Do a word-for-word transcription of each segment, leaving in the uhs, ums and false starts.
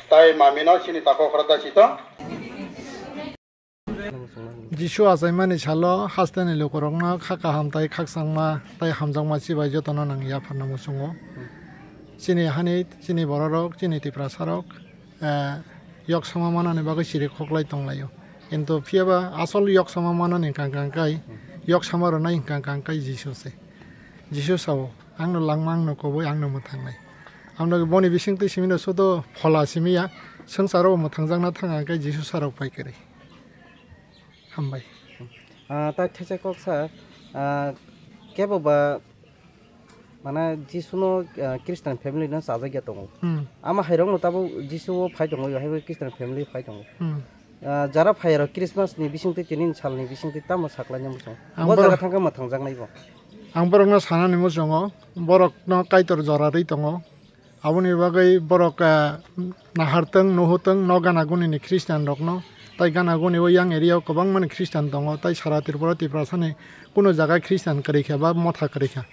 Tai mamino chini tako khorokta sito. Jisu achaimani salo hasteni lukurokno kha kaham tai khakchangma tai hamjakma chibai jotono nang yapharna muchungo. Chini hani, chini bororok, chini Tiprasarok, eh, yok sama manani bagwi chiri khoklai tonglaio. Kintu phiyaba asol yok sama manani hwnkha hwnkha khe, yok sama rwnai hwnkha hwnkha khe Jisu se. Jisu sao, "Angno langma, angno kubui, angno mwthangnai." Amno boni bisingtwi simino sudo phola simiya, swngcharo mwthangjakna thang hwnkha khe Jisu sarok pai kwrwi. Hambai. Ah, ta thecha kok sa, ah, kebo ba, mana Jisu no, ah, Christian family no chajak ya tongo. Hmm. Ama hairok no tabo Jisu o phai tongo, hai Christian family phai tongo. Hmm. Ah, jara phai rok Christmas ni bising twi tini sal ni bising twi tamo saklai nai muchung. Ang o borok jaga thang khe mwthang jak nai bo. Ang borok no sana ni muchungo, borok no Kaitor jora rwi tongo. Aboni bagwi borok, ah, nahartwng, nuhutwng, no gana guni ni Christian rokno, tai gana guni o yang area o kwbangma ni Christian tongo, tai sara Tripura, Tiprasa ni kunu jaga Christian kwrwi kha ba motha kwrwi kha.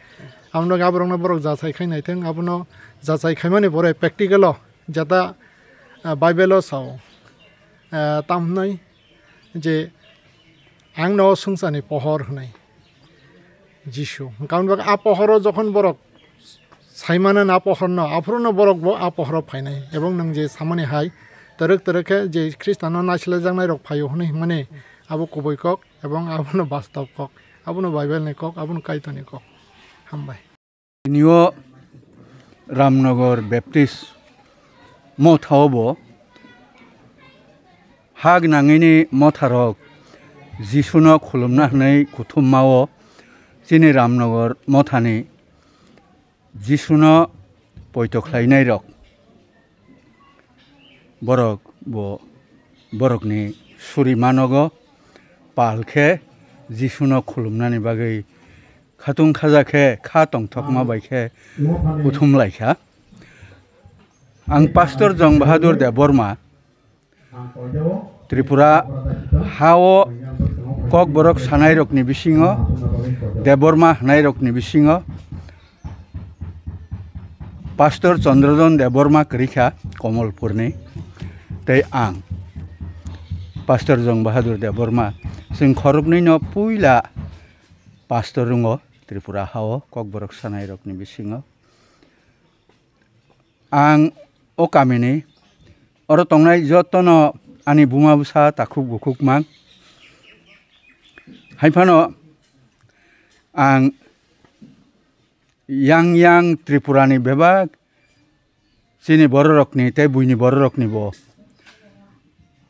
Aboni bagwi aborokno borok jachai khai naithwng, abono jachai khaimani pore practical o jeta, ah, Bible o sao, ah, tam hwnwi je, "Ang no swngcharni pohor," hwnwi Jisu. Hwnkha hwnba khe a pohoro jokhon borok saimano na pohorno, aphuru no borok bo a pohoro phainai. Ebong nwng je samani hai, twrwk twrwk khe je Khristiano naisilajaknai rok phaio hwnwi hwnmani, abo kubui kok, ebong abono bastob kok, abono Bible ni kok, abono Kaitor ni kok. Hambai. Tini o Ramnagar Baptist motha o bo ha gwnangwi ni motha rok Jisu no khulumna hwnwi kuthumma o chini Ramnagar motha ni Jisu no poito khlainai rok. Borok bo borokni suri manogo pal khe Jisuno khulumnani bagwi khatung khaja khe kha tongthokma bai khe kuthum lai kha. Ang Pastor Jong Bahadur Debbarma, Tripura ha-o Kokborok sanairokni bisingo, Debbarma hwnairokni bisingo Pastor Chandradhan Debbarma kwrwi kha Komolpurni, tei ang Pastor Jong Bahadur Debbarma, chwng khoroknwino puila pastor wngo Tripura ha-o Kokborok sanairokni bisingo. Ang o kamini oro tongnai jotono ani buma bwsa takhuk bukhuk mang. Hai phano ang yang yang Tripurani bebak chini bororokni tei buini bororokni bo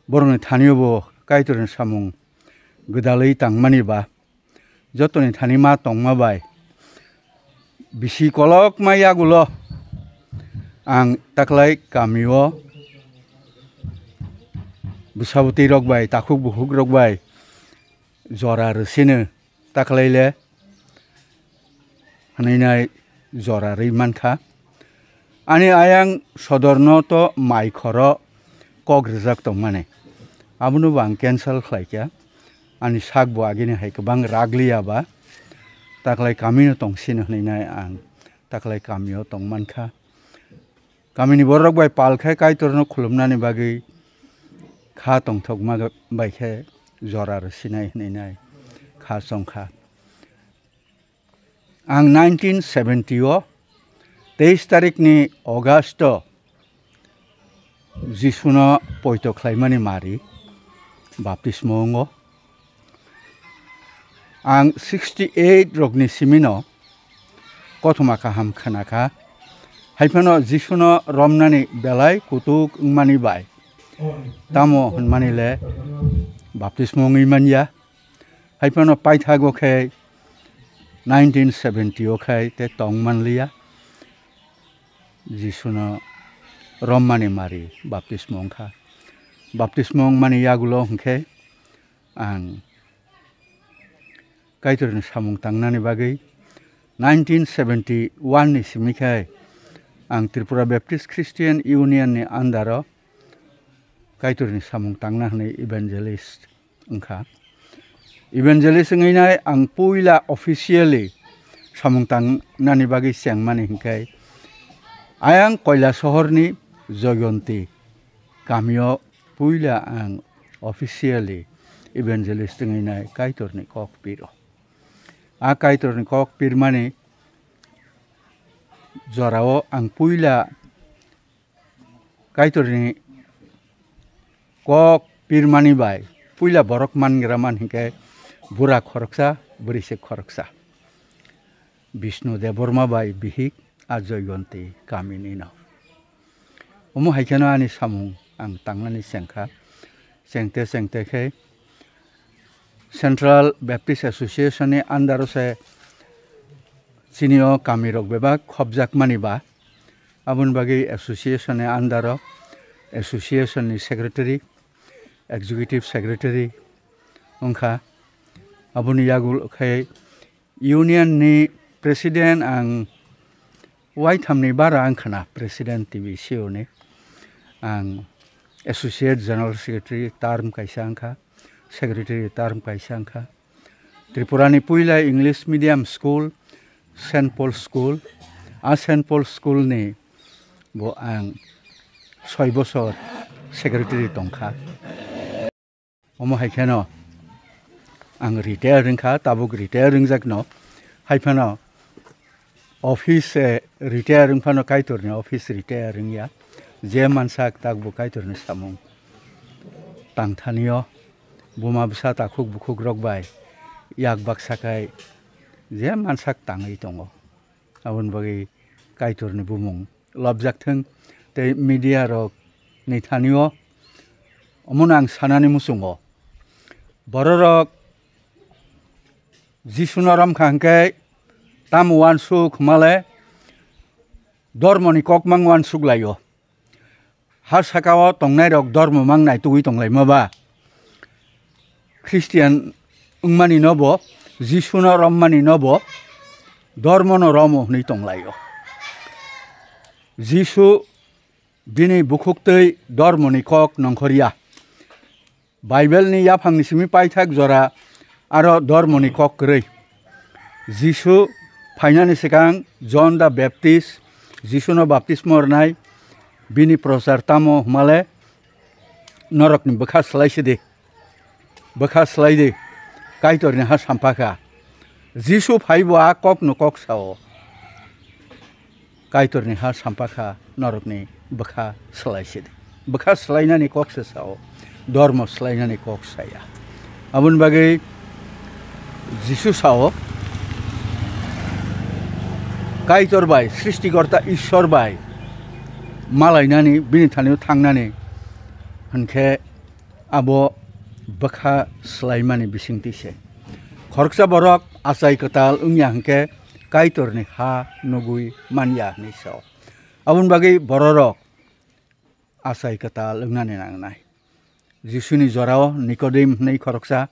borokni thanio bo Kaitorni samung gwdalwi tangmani ba jotoni thani ma tongma bai bisi kolokma yagulo ang taklai kamio bwsabwtwi rok bai, takhuk bukhuk rok bai jora rwsino taklai le hwnwi nai jora rwi mankha. Ani ayang sodorno to mai khoro kok rijak tongmani. Abono bo ang cancel khlai kha. Ani sak bo agini hai kwbang rag liya ba. Taklai kamino tongsino hwnwi nai ang taklai kamio tong mankha. Kamini borok bai pal khe Kaitorno khulumnani bagwi kha tongthokma bai khe jora rwsinai hwnwi nai kha chongkha. Ang nineteen seventy o teis tarikni August o Jisuno poito khlaimani mari baptismo wngo. Ang sixty eight rokni simino kothoma kaham khna kha. Hai phano Jisuno romnani belai kutuk wngmani bai tamo hwnmani le baptismo wngwi manya. Hai phano paithago khe nineteen seventy o khai tei tong manliya. Jisuno rommani mari baptismo wngkha. Baptismo wngmani yagulo hwnkhe ang Kaitorni samung tangnani bagwi nineteen seventy one ni simi khe ang Tripura Baptist Christian Union ni under o Kaitorni samung tangna hwnwi evangelist wngkha. Evangelist wngwi nai ang puila officially samung tangnani bagwi chengmani hwnkhe ayang Koilasohorni Joyonti Kamio puila ang officially evangelist wngwi nai Kaitorni kok piro. A Kaitorni kok pirmani jorao ang puila Kaitorni kok pirmani bai puila borok mangra man hinkhe bura khoroksa, bwrwi se khoroksa. Bishnu Debbarma bai bihik a Joyonti kamini no. Omo hai kheno ani samung ang tangnani chengkha. Chengte chengte khe Central Baptist Association ni under o se chini o kami rok bebak khopjak mani ba. Aboni bagwi association ni under o association ni secretary, executive secretary wngkha. Aboni yagulo khe Union ni president ang waithamni bara wngkhana, president T B C O ni. Ang associate general secretary term kaisa wngkha, secretary term kaisa wngkha. Tripura ni puila English medium school, Saint Paul School, a Saint Paul School ni bo ang soi bosor secretary tongkha. Omo hai kheno ang retire wngkha, tabuk retire wngjakno. Hai phano office, eh, retire wngphano Kaitorni office retire wngya. Je mansak takbo Kaitorni samung tangthanio. Buma bwsa takhuk bukhuk rok bai yak baksa khai je mansak tangwi tongo. Aboni bagwi Kaitorni bumung lobjak thung tei media rok ni thani o omono ang sanani muchungo. Bororok Jisuno romkha hwnkhe tamo uansuk hwnmale dormoni kok mang uansuk laio. Ha sakao tongnairok dormo mang naitugwi tonglaima ba? Christian wngmani no bo, Jisuno rommani no bo, dormono romo hwnwi tonglaio. Jisu bini bukhuktwi dormoni kok nongkhorya. Bible ni yaphangni simi paithak jora aro dormoni kok kwrwi. Jisu phainani swkang John the Baptist Jisuno baptismo rwnai, bini prochar tamo hwnmale norokni bwkha swlai sidi, bwkha swlai di, Kaitorni ha sampha kha. Jisu phaibo a kokno kok sao. Kaitorni ha sampha kha norokni bwkha swlai sidi. Bwkha swlainani kok se sao, dormo swlainani kok saya. Aboni bagwi Jisu sao, Kaitor bai, Srishtikorta Ishwar bai malainani, bini thani thangnani hwnkhe abo bwkha swlaimani bisingtwi se. Khoroksa borok achai kwtal wngya hwnkhe Kaitorni ha nugwi manya hwnwi sao. Aboni bagwi bororok achai kwtal wngnani nangnai. Jisuni jorao Nikodim hwnwi khoroksa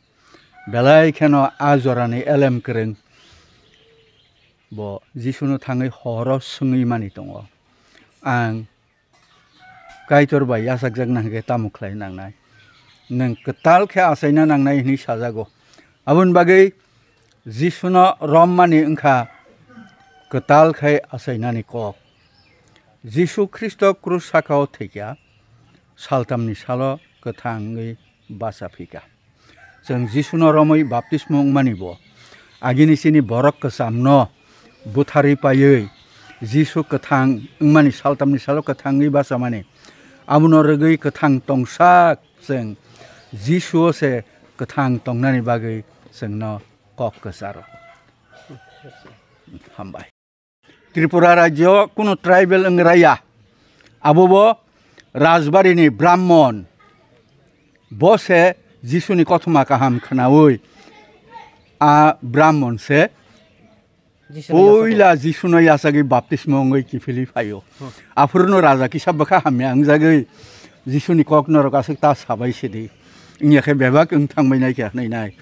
belai kheno a jorani elem kwrwng bo Jisuno thangwi horo swngwi mani tongo. Ang Kaitor bai yachakjakna hwnkhe tamo khlai nangnai? Nwng kwtal khe achaina nangnai hwnwi sajago. Aboni bagwi Jisuno rommani wngkha kwtal khe achainani kok. Jisu Khristo krus sakao thwikha, saltamni salo kwthang wngwi bacha phikha. Chwng Jisuno romwi baptismo wngmani bo agini chini borok kwchamno butharwi paiwi Jisu kwthang wngmani saltamni salo kwthangwi bachamani, abono rwgwi kwthang tongsak chwng Jisuo se kwthang tongnani bagwi chwngno kok kwcharo. Hambai. Tripura rajyo kunu tribal wng raya. Abo bo Rajbari ni Brahmon. Bo se Jisuni kothoma kaham khnaui a Brahmon se Jisuni puila Jisuno yachagwi baptismo wngwi kiphilwi phaio. Hmm. Aphuru no raja kisa bwkha hamya wngjagwi Jisuni kok norok aswk ta sabai sidi. Wngya khe bebak wng thangbai nai khe hwnwi nai.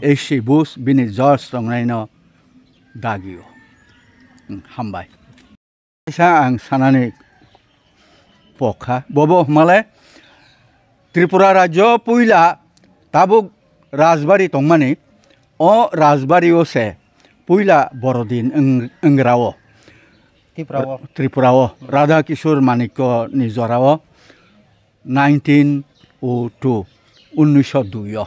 Esi bus bini jos tongnai no dagio. Hmm, hambai. Kaisa ang sanani pokha. Bobo hwnmale Tripura rajyo puila tabuk rajbari tongmani, o rajbari o se puila borodin wng-, wngrao. Tripura o. Tripura o Radha Kishore Manikya ni jora o nineteen oh two, unnish dui o.